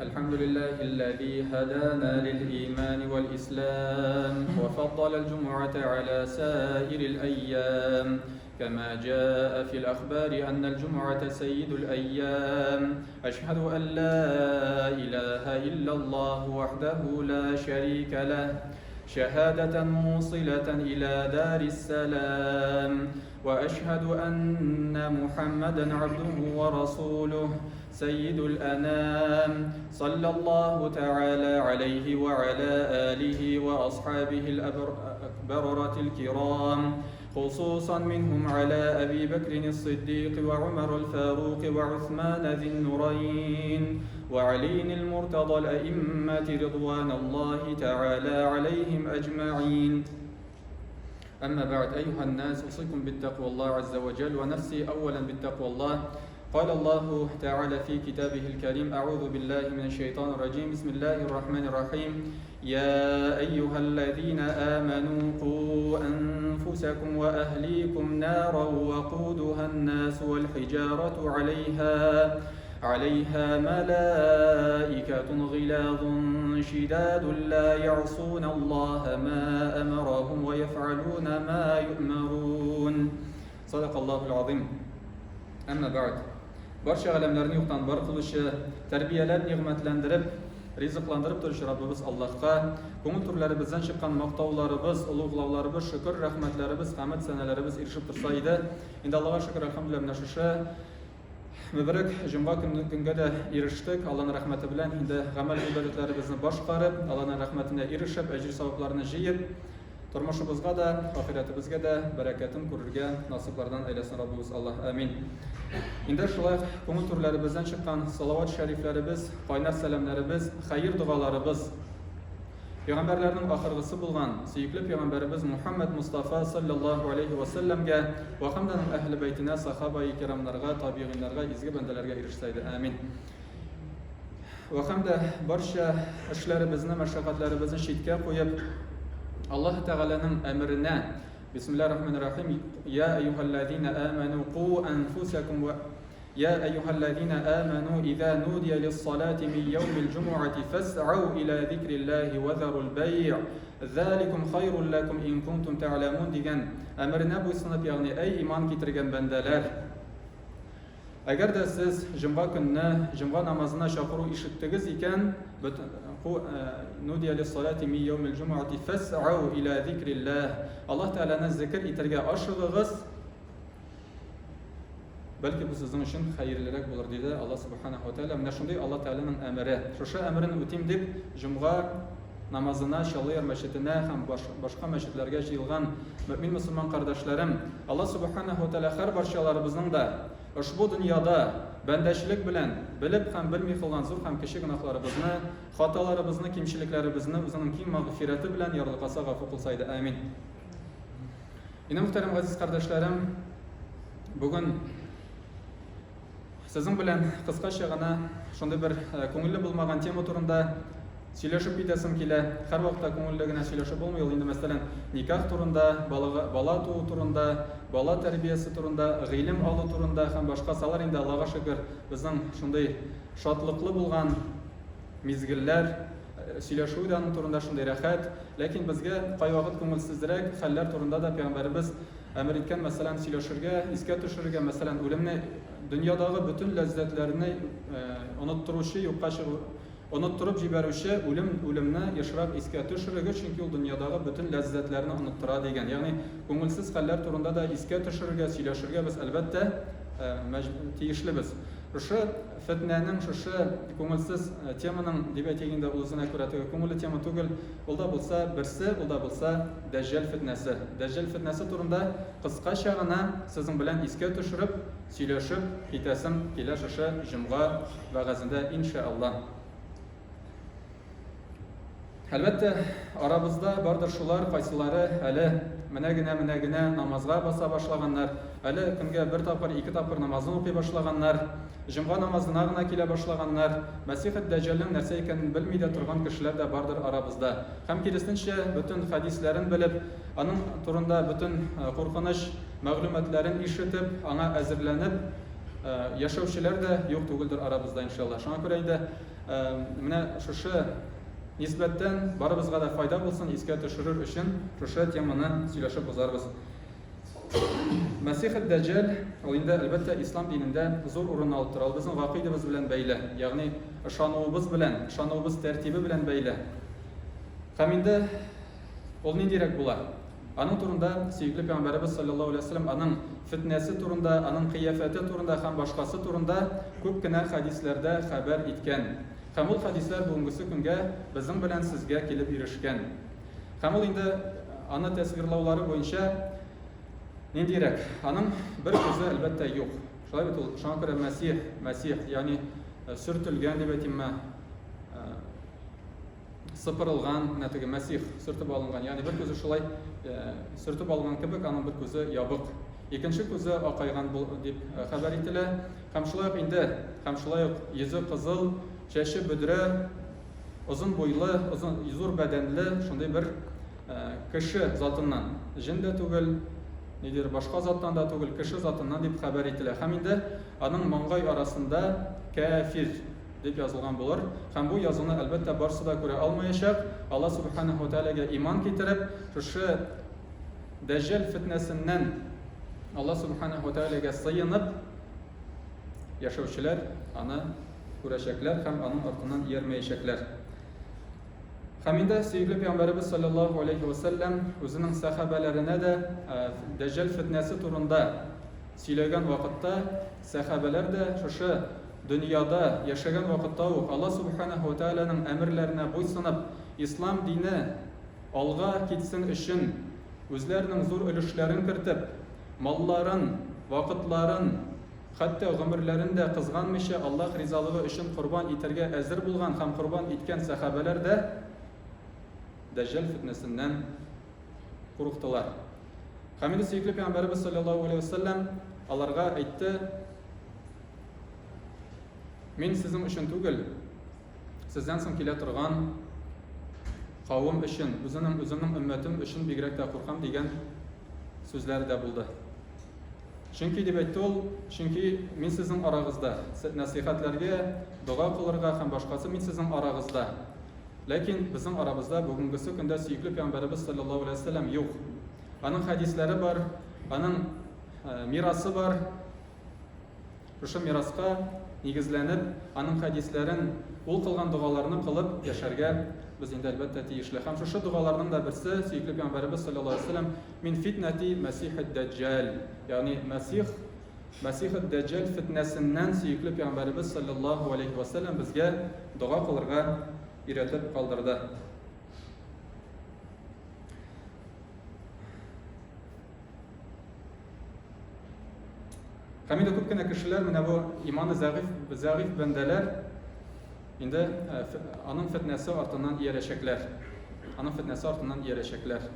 الحمد لله الذي هدانا للإيمان والإسلام وفضل الجمعة على سائر الأيام كما جاء في الأخبار أن الجمعة سيد الأيام أشهد أن لا إله إلا الله وحده لا شريك له شهادة موصلة إلى دار السلام وأشهد أن محمدا عبده ورسوله سيد الأنام صلى الله تعالى عليه وعلى آله وأصحابه الأبررة الكرام خصوصا منهم على أبي بكر الصديق وعمر الفاروق وعثمان ذي النورين وعلي المرتضى الأئمة رضوان الله تعالى عليهم أجمعين أما بعد أيها الناس أوصيكم بالتقوى الله عز وجل ونفسي أولا بالتقوى الله قال الله تعالى في كتابه الكريم أعوذ بالله من الشيطان الرجيم بسم الله الرحمن الرحيم يا أيها الذين آمنوا قوا أنفسكم وأهليكم نارا وقودها الناس والحجارة عليها عليها ملائكة غلاظ شداد لا يعصون الله ما أمرهم ويفعلون ما يؤمرون صدق الله العظيم أما بعد Барча галәмнәрне юктан бар кылучы, тәрбияләп, нигъмәтләндереп, ризыкландырып торучы Раббыбыз Аллаһка, күңел түрләребездән чыккан мактауларыбыз, олуглауларыбыз, шөкер, рәхмәтләребез, хәмед сәнәләребез ирешеп торса иде. Инде Аллага шөкер, әлхәмдүлилләһ, менә шушы мөбарәк җомга көнгә дә ирештек. Аллаһның рәхмәте белән инде гамәл гыйбадәтләребезне башкарып, Аллаһның рәхмәтенә ирешеп, әҗер-савапларны җыеп, Тормышыбызга да, ахирәтебезгә дә бәрәкәтен күрергә насыйплардан әйләсен Раббыбыз Аллаһ. Амин. Инде шулай күңел түрләребездән чыккан салават шәрифләребез, кайнар сәламнәребез, хәер догаларыбыз Пәйгамбәрләрнең ахыргысы булган сөекле пәйгамбәребез Мухаммад Мустафа саллаллаһу алейхи ва сәлләмгә ва һәм дә әһле бәйтенә, сахаба-и кирамнарга, табигыйннарга, изге бәндәләргә ирешсә иде. Амин. Вә һәм дә барча эшләребезне, мәшәкатьләребезне читкә куеп, Аллаһ Тәгаләнең әмеренә, Бисмиллаһир рахманир рахим, Я әйюһәлләзина аману ку анфусакум ва Я әйюһәлләзина аману иза нудия лис-салати мин яумил җумуати фас'ау иля зикриллаһи ва зарул бәй' заликум хайрул лакум ин кунтум та'ламун дигән әмеренә буйсынып, ягъни әй иман китергән бәндәләр, Әгәр дә сез җомга көнне җомга намазына чакыру ишеттегез икән, нудия лиссалати ми яумил җумуати фас'ау иля зикрилләһ. Аллаһ Тәгаләне зикер итәргә ашыгыгыз. Бәлки бу сезнең өчен хәерлерәк булыр, диде Аллаһ Субханаһу ва Тәгалә. Менә шундый Аллаһ Тәгаләнең әмере. Шушы әмерен үтим дип, җомга намазына Чаллыяр мәчетенә һәм башка мәчетләргә җыелган мөэмин мөселман кардәшләрем, Аллаһ Сүбхәнәһү вә Тәгалә һәрбарчаларыбызның да ошбу дөньяда бәндәчелек белән белеп һәм белми кылган зур һәм кече гөнаһларыбызны, хаталарыбызны, кимчелекләребезне үзенең киң мәгъфирәте белән ярлыкаса, гафу кылса иде. Амин. Инде, мөхтәрәм газиз кардәшләрем, бүген Сезнең белән кыскача гына шундый бер э, күңелле булмаган тема турында сөйләшеп китәсем килә. Һәрвакытта күңелле генә сөйләшеп булмый ул инде, мәсәлән, никах турында, балага, бала туу турында, бала тәрбиясе турында, гыйлем алу турында һәм башкасалар инде Аллага шөкер, безнең шундый шатлыклы булган мизгелләр, э, сөйләшү дә аның турында шундый рәхәт. Ләкин безгә кайвакыт күңелсезрәк хәлләр турында да пәйгамбәребез әмер иткән, мәсәлән, сөйләшергә, искә төшерергә, мәсәлән, үлемне дөньядагы бөтен ләззәтләрне оныттыручы, юкка чыгу, оныттырып җибәрүче үлем, үлемне ешрак искә төшерегез, чөнки ул дөньядагы бөтен ләззәтләрне оныттыра дигән. Ягъни күңелсез хәлләр турында да искә төшерергә, сөйләшергә без, әлбәттә, тиешлебез. Шушы фетнәнең, шушы күңелсез теманың, дип әйтик инде, ул үзенә күрә теге күңелле тема түгел, ул да булса берсе, ул да булса Дәҗҗал фетнәсе. Дәҗҗал фетнәсе турында кыскача гына сезнең белән искә төшереп, сөйләшеп китәсем килә шушы җомга вәгазендә, иншәалла. Әлбәттә, арабызда бардыр шулар, кайсылары әле менә генә, менә генә намазга баса башлаганнар, әле көнгә бер тапкыр, ике тапкыр намазын укый башлаганнар, җомга намазына гына килә башлаганнар, Мәсихет Дәҗҗалнең нәрсә икәнен белми дә торган кешеләр дә бардыр арабызда. Һәм киресенчә, бөтен хәдисләрен белеп, аның турында бөтен куркыныч мәгълүматларын ишетеп, аңа әзерләнеп яшәүчеләр дә юк түгелдер арабызда, иншалла. Шуңа күрә инде. Менә шушы нисбәттән барыбызга да файда булсын, искә төшерер өчен шушы теманы сөйләшеп узарбыз. Мәсих Дәҗҗал ул инде әлбәттә ислам динендә зур урын алып тора. Ул безнең гакыйдәбез белән бәйле, ягъни ышануыбыз белән, ышануыбыз тәртибе белән бәйле. Һәм инде ул ниндирәк була? Аның турында сөекле пәйгамбәребез саллаллаһу алейһи вәсәлләм аның фитнәсе турында, аның кыяфәте турында һәм башкасы турында күп кенә хәдисләрдә хәбәр иткән. Һәм ул хәдисләр бүгенгесе көнгә безнең белән сезгә килеп ирешкән. Һәм ул инде аны тәсвирлаулары буенча ниндирәк? Аның бер күзе әлбәттә юк. Шулай бит ул, шуңа күрә Мәсих, Мәсих, ягъни сөртелгән дип әйтимме, сыпырылган, менә теге Мәсих сөртеп алынган, ягъни бер күзе шулай сөртеп алынган кебек, аның бер күзе ябык. Икенче күзе акайган дип хәбәр ителә. Һәм шулай ук инде, һәм шулай ук йөзе кызыл, чәче бөдрә, озын буйлы, озын, зур бәдәнле, шундый бер кеше затыннан, җен дә түгел, нидер башка заттан да түгел, кеше затыннан дип хәбәр ителә. Һәм инде аның маңгай арасында кәфир дип язылган булыр. Һәм бу язуны, әлбәттә, барсы да күрә алмаячак. Алла Субханаһу ва Тәгаләгә иман китереп, шушы Дәҗҗал фитнәсеннән Алла Субханаһу ва Тәгаләгә сыенып яшәүчеләр аны күрәчәкләр һәм аның артыннан иярмәячәкләр. Һәм инде сөекле пәйгамбәребез саллаллаһу алейхи ва сәлләм үзенең сәхабәләренә дә Дәҗҗал фитнәсе турында сөйләгән вакытта сәхабәләр дә шушы дөньяда яшәгән вакытта ук Алла Субханаһу ва Тәгаләнең әмерләренә буйсынып, ислам дине алга китсен өчен үзләренең зур өлешләрен кертеп, малларын, вакытларын, хәтта гомерләрен дә кызганмыйча Аллаһ ризалыгы өчен корбан итәргә әзер булган һәм корбан иткән сәхабәләр дә Дәҗҗал фитнәсеннән курыктылар. Һәм инде сөекле пәйгамбәребез саллаллаһу алейһи вәсәлләм аларга әйтте: Мин сезнең өчен түгел, сездән соң килә торган кавым өчен, үзенең үземнең өммәтем өчен бигрәк тә куркам дигән сүзләре дә булды. Чөнки, дип әйтте ул, чөнки мин сезнең арагызда, нәсыйхәтләргә, дога кылырга һәм башкасы мин сезнең арагызда. Ләкин безнең арабызда бүгенгесе көндә сөекле пәйгамбәребез саллаллаһу алейһи вәсәлләм юк. Аның хәдисләре бар, аның мирасы бар. Шушы мираска нигезләнеп, аның хәдисләрен, ул кылган догаларны кылып яшәргә без инде әлбәттә тиешле. Һәм шушы догаларның да берсе сөекле пәйгамбәребез саллаллаһу алейһи вәсәлләм мин фитнәти мәсихид дәҗҗал, ягъни Мәсих Мәсихид дәҗҗал фитнәсеннән сөекле пәйгамбәребез саллаллаһу алейһи вәсәлләм безгә дога кылырга өйрәтеп калдырды. Һәм инде күп кенә кешеләр менә бу иманы зәгыйф, зәгыйф бәндәләр инде э, аның фетнәсе артыннан иярәчәкләр. Аның фетнәсе артыннан иярәчәкләр.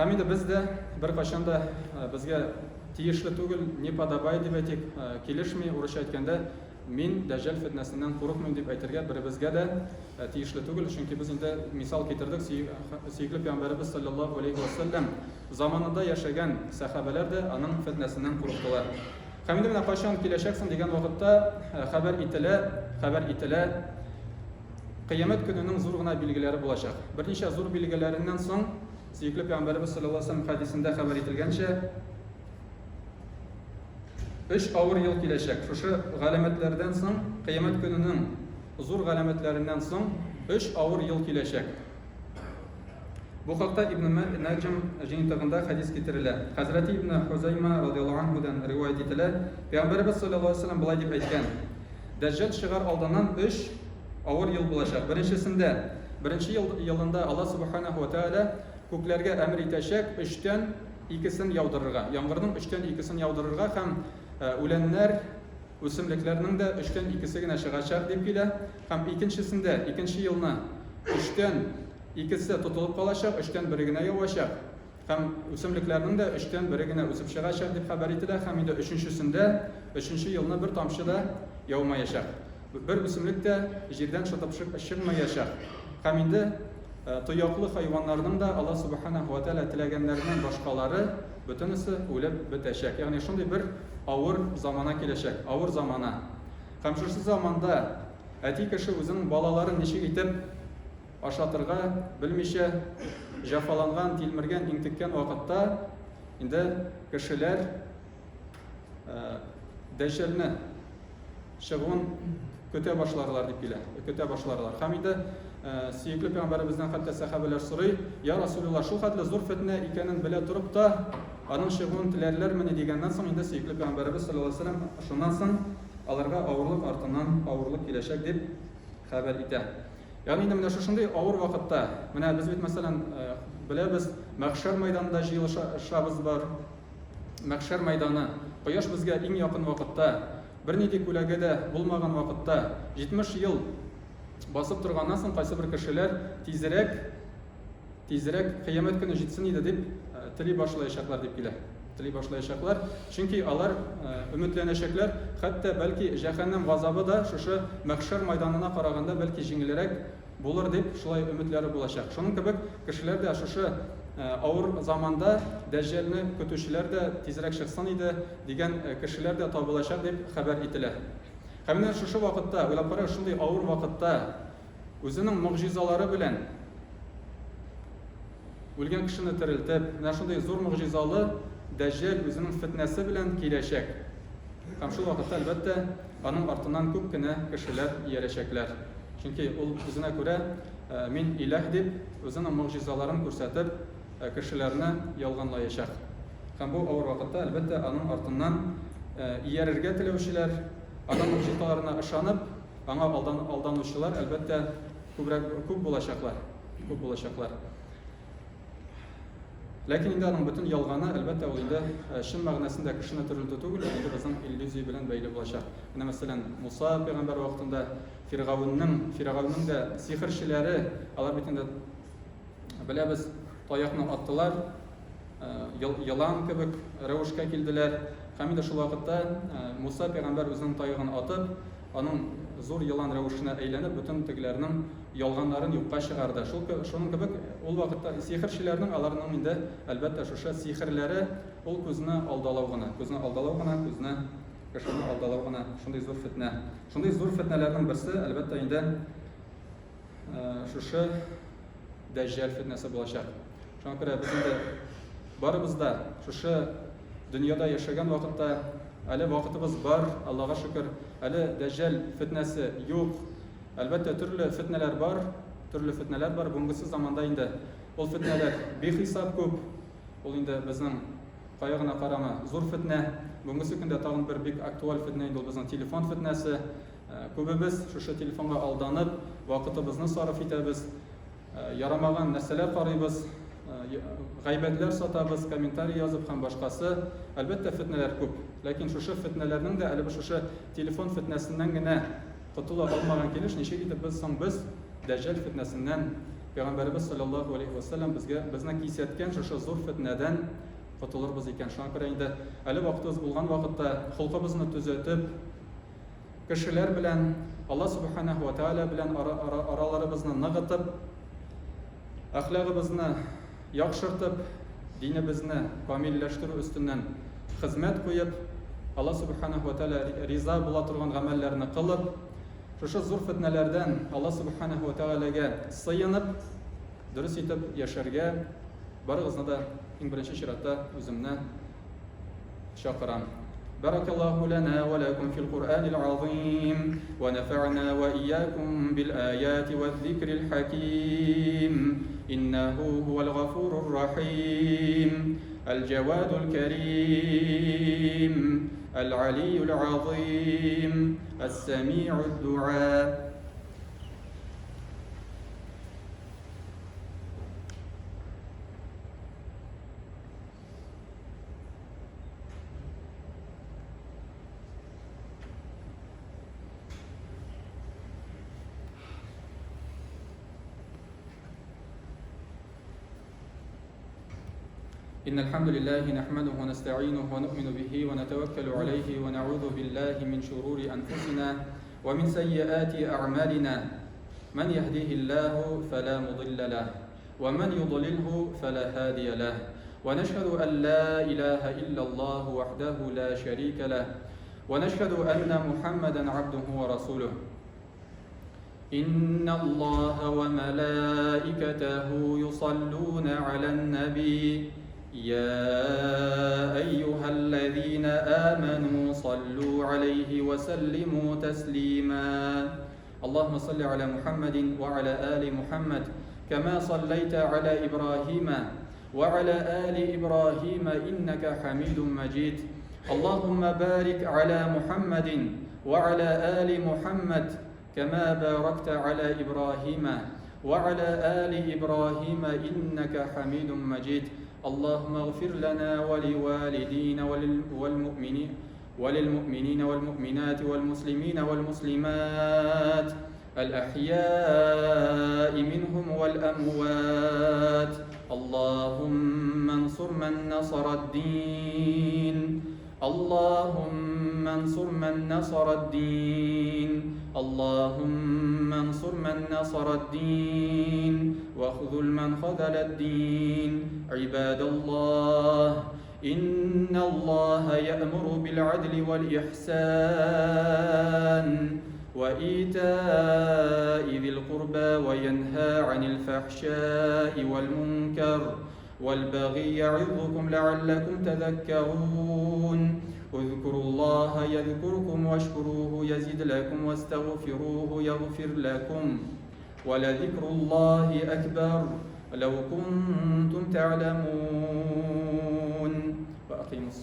Һәм инде без дә беркайчан да э, безгә тиешле түгел, не подобай дип әйтик, э, килешми, урысча әйткәндә, Мин Дәҗҗал фетнәсеннән курыкмыйм дип әйтергә беребезгә дә тиешле түгел, чөнки без инде мисал китердек, сөекле пәйгамбәребез салләллаһу алейһи вә сәлләм заманында яшәгән сәхабәләр дә аның фетнәсеннән курыктылар. Һәм инде менә кайчан киләчәксең дигән вакытта хәбәр ителә, хәбәр ителә, Кыямәт көненең зур гына билгеләре булачак. Берничә зур билгеләреннән соң, сөекле пәйгамбәребез салләллаһу алейһи вә сәлләм хәдисендә хәбәр ителгәнчә, Өч авыр ел киләчәк. Шушы галәмәтләрдән соң, кыямәт көненең зур галәмәтләреннән соң, өч авыр ел киләчәк. Бу хакта Ибн Наҗм җыентыгында хәдис китерелә. Хәзрәти Ибн Хузайма радиаллаһу анһудан риваять ителә. Пәйгамбәребез саллаллаһу алейһи вәсәлләм болай дип әйткән: Дәҗҗал чыгар алдыннан өч авыр ел булачак. Беренчесендә, беренче ел елында Аллаһ субханаһу ва тааля күкләргә әмер итәчәк өчтән икесен яудырырга, яңгырның өчтән икесен яудырырга һәм үләннәр, үсемлекләрнең дә өчтән икесе генә чыгачак дип килә. Һәм икенчесендә, икенче елны өчтән икесе тотылып калачак, өчтән бере генә явачак. Һәм үсемлекләрнең дә өчтән бере генә үсеп чыгачак дип хәбәр ителә. Һәм инде өченчесендә, өченче елны бер тамчы да яумаячак. Бер үсемлек тә җирдән шытып чыкмаячак. Һәм инде тояклы хайваннарның да Аллаһ Субханаһу ва Тәгалә теләгәннәреннән башкалары бөтенесе үлеп бетәчәк. Ягъни шундый бер авыр замана киләчәк, авыр замана. Һәм шушы заманда әти кеше үзенең балаларын ничек итеп ашатырга белмичә җәфаланган, тилмергән, интеккән вакытта инде кешеләр Дәҗҗалне чыгуын көтә башларлар дип килә, көтә башларлар. Һәм инде сөекле пәйгамбәребездән хәтта сәхабәләр сорый, "Я Расулулла, шул хәтле зур фетнә икәнен белә торып та, аның чыгуын теләрләрмени?" дигәннән соң инде сөекле пәйгамбәребез саллаллаһу алейһи вәсәлләм шуннан соң аларга авырлык артыннан авырлык киләчәк дип хәбәр итә. Ягъни инде менә шушындый авыр вакытта, менә без бит мәсәлән беләбез, мәхшәр мәйданында җыелышабыз бар, Мәхшәр мәйданы, кояш безгә иң якын вакытта, бернинди күләге дә булмаган вакытта, 70 ел басып торганнан соң кайсыбер кешеләр тизрәк, тизрәк кыямәт көне җитсен иде дип тели башлаячаклар дип килә. Тели башлаячаклар, чөнки алар өметләнәчәкләр, хәтта бәлки җәһәннәм газабы да шушы мәхшәр майданына караганда бәлки җиңелрәк булыр дип шулай өметләре булачак. Шуның кебек кешеләр дә шушы авыр заманда Дәҗҗалне көтүчеләр дә тизрәк чыксын иде дигән кешеләр дә табылачак дип хәбәр ителә. Һәм менә шушы вакытта, уйлап карагыз, шундый авыр вакытта үзенең могҗизалары белән үлгән кешене терелтеп, менә шундый зур могҗизалы Дәҗҗал үзенең фетнәсе белән киләчәк. Һәм шул вакытта, әлбәттә, аның артыннан күп кенә кешеләр иярәчәкләр. Чөнки ул үзенә күрә мин иләһ дип, үзенең могҗизаларын күрсәтеп, кешеләрне ялганлаячак. Һәм бу авыр вакытта, әлбәттә, аның артыннан иярергә теләүчеләр, аның могҗизаларына ышанып, аңа алдан, алданучылар, әлбәттә, күбрәк күп булачаклар. Күп булачаклар. Ләкин инде аның бөтен ялганы, әлбәттә, ул инде чын мәгънәсендә кешене терелтү түгел, ул инде безнең иллюзия белән бәйле булачак. Менә мәсәлән, Муса пәйгамбәр вакытында Фиргавеннең, Фиргавеннең дә сихерчеләре, алар бит инде беләбез, таякны аттылар, елан кебек рәвешкә килделәр. Һәм инде шул вакытта Муса пәйгамбәр үзенең таягын атып, аның зур елан рәвешенә әйләнеп, бөтен тегеләрнең ялганнарын юкка чыгарды. Шул шуның кебек ул вакытта сихерчеләрнең аларның инде әлбәттә шушы сихерләре ул күзне алдалау гына, күзне алдалау гына, күзне кешене алдалау гына, шундый зур фетнә. Шундый зур фетнәләрнең берсе, әлбәттә инде шушы Дәҗҗал фетнәсе булачак. Шуңа күрә без инде барыбыз да шушы дөньяда яшәгән вакытта әле вакытыбыз бар, Аллага шөкер, әле Дәҗҗал фетнәсе юк. Әлбәттә, төрле фетнәләр бар, төрле фетнәләр бар. Бүгенгесе заманда инде ул фетнәләр бихисап күп. Ул инде безнең кая гына карама, зур фетнә. Бүгенгесе көндә тагын бер бик актуаль фетнә инде ул безнең телефон фетнәсе. Күбебез шушы телефонга алданып, вакытыбызны сарыф итәбез, ярамаган нәрсәләр карыйбыз, гайбәтләр сатабыз, комментарий язып һәм башкасы. Әлбәттә, фетнәләр күп. Ләкин шушы фетнәләрнең дә әле без шушы телефон фетнәсеннән генә котыла алмаган килеш, ничек итеп без соң без Дәҗҗал фетнәсеннән, Пәйгамбәребез саллаллаһу алейһи ва сәлләм безгә безне кисәткән шушы зур фетнәдән котылырбыз икән? Шуңа күрә инде әле вакытыбыз булган вакытта холкыбызны төзәтеп, кешеләр белән, Алла Субханаһу ва Тааля белән араларыбызны ныгытып, әхлагыбызны яхшыртып, динебезне камилләштерү өстеннән хезмәт куеп, Алла Субханаһу ва Тааля риза була торган гамәлләрне кылып, шушы зур фетнәләрдән Алла Субханаһу ва Тааляга сыенып, дөрес итеп яшәргә барыгызны да иң беренче чиратта үземне чакырам. بارك الله لنا ولكم في القرآن العظيم ونفعنا وإياكم بالآيات والذكر الحكيم إنه هو الغفور الرحيم الجواد الكريم العلي العظيم السميع الدعاء. إن الحمد لله نحمده ونستعينه ونؤمن به ونتوكل عليه ونعوذ بالله من شرور أنفسنا ومن سيئات أعمالنا. من يهديه الله فلا مضل له ومن يضلله فلا هادي له، ونشهد أن لا إله إلا الله وحده لا شريك له، ونشهد أن محمدا عبده ورسوله. إن الله وملائكته يصلون على النبي يا أيها الذين آمنوا صلوا عليه وسلموا تسليما. اللهم صل على محمد وعلى آل محمد كما صليت على إبراهيم وعلى آل إبراهيم إنك حميد مجيد. اللهم بارك على محمد وعلى آل محمد كما باركت على إبراهيم وعلى آل إبراهيم إنك حميد مجيد. اللهم اغفر لنا ولوالدينا وللمؤمنين والمؤمنات والمسلمين والمسلمات الأحياء منهم والأموات. اللهم انصر من نصر الدين، اللهم انصر من نصر الدين، اللهم انصر من نصر الدين واخذل من خذل الدين. عباد الله، إن الله يأمر بالعدل والإحسان وإيتاء ذي القربى وينهى عن الفحشاء والمنكر والبغي يعظكم لعلكم تذكرون. اذكروا الله يذكركم واشكروه يزد لكم واستغفروه يغفر لكم، ولذكر الله أكبر لو كنتم تعلمون. وأقيموا الصلاة.